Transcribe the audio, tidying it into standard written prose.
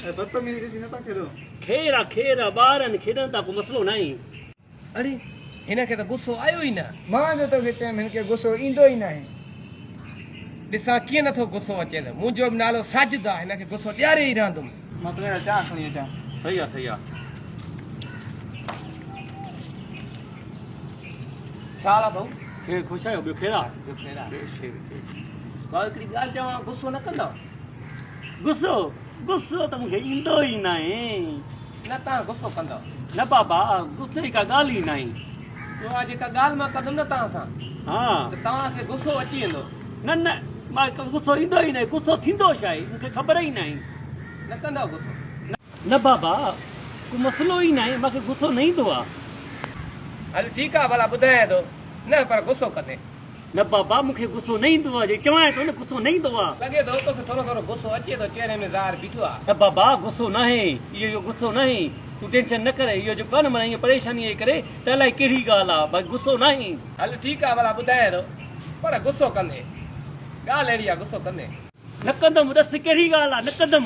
اي بدتميزي ڏسي نٿا کيڏو. خير آ خير آ ٻار آهن کيڏن ٿا ڪو مسئلو ناهي. اڙي هن کي ته غصو آيو ئي نه. مان جو توکي چيم هن کي غصو ايندو ئي ناهي. ڏسان ڪيئن نٿو غصو اچيس. منهنجو به نالو ساجد آ هن کي غصو ڏياري ئي رهندم. مان تنهنجي لاء چانهه کڻي اچان. صحيح آ صحيح آ. ڇا حال آ ڀائو؟ خير خوش آهيو ٻيو خير آ. ٻيو خير آ. خير خير. ڀائو هڪڙي ڳالهه چوان غصو نه ڪندؤ؟ غصو غصو ته مون کي ايندو ئي ناهي. نه توهان غصو ڪندؤ. نه بابا غصي جي ڪا ڳالهه ئي ناهي. اها جيڪا ڳالهه مان ڪندم نه توهان سان ها ته توهان کي غصو اچي ويندو. نه نه مان کي غصو ايندو ئي ناهي غصو ٿيندو ڇا آهي مون کي خبر ئي ناهي. نه ڪندؤ غصو. نه بابا ڪو مسئلو ئي ناهي مان کي غصو نه ايندو آ. هل ٺيڪ آ ڀلا ٻڌايان ٿو نه پر غصو ڪندين. نه بابا مون کي غصو نه ايندو آ جي چوانء ٿو نه غصو نه ايندو آ. لڳي ٿو توکي ٿورو ٿورو غصو اچي ٿو چهري ۾ ظاهر بيٺو آ. نه بابا غصو ناهي اهو اهو غصو ناهي تون ٽينشن نه ڪر اهو جيڪو آ نه معنيٰ ائين پريشاني جي ڪري ته الائي ڪهڙي ڳالهه آ باقي غصو ناهي. هل ٺيڪ آ ڀلا ٻڌايان ٿو پر غصو ڪندين ڳالهه اهڙي آ غصو ڪندين. نه ڪندم ڏس ڪهڙي ڳالهه آ نه ڪندم.